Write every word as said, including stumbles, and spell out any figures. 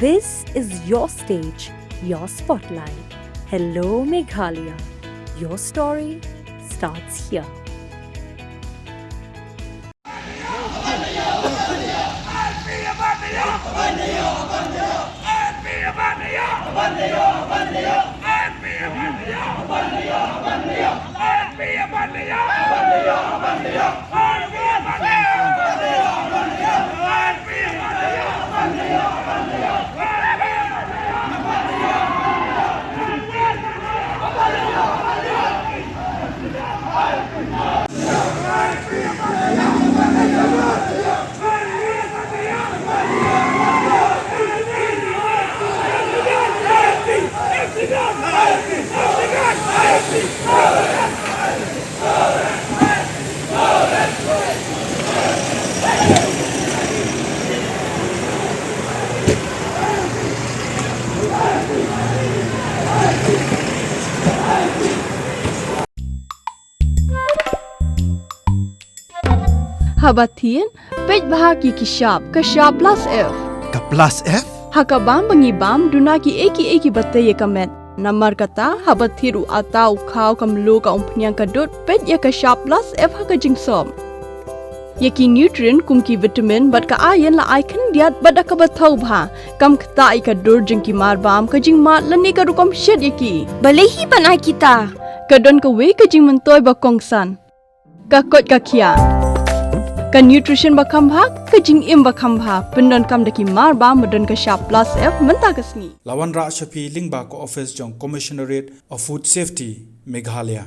This is your stage, your spotlight. Hello, Meghalaya. Your story starts here. Haba thied, peit bha ki ki shap, ka shap plus F. Ka plus F? Ha ka bam ba ngi bam, duna ki ei ki ei kiba tei ïa ka met. Namar kata, haba thied u atta, u khaw, ka mluh, ka umphniang, ka dud, peit ïa ka shap plus F ha ka jingsop. Ïa ki nutrient kum ki vitamin bad ka iron la ai khyndiat bad da kaba thaw bha. Kam ktah ïa ka dur jong ki mar bam, ka jingmad lane ka rukom shet ïa ki. Balei hi ban ai kita? Ka don kawei ka jingmyntoi ba kongsan. Ka koit ka khiah. Ka nutrition ba kham bha, ka jingim ba kham bha. Pyndonkam da ki mar bam ba don ka shap plus F mynta ka sngi. La wanrah sha phi lyngba ka office jong Commissionerate of Food Safety, Meghalaya.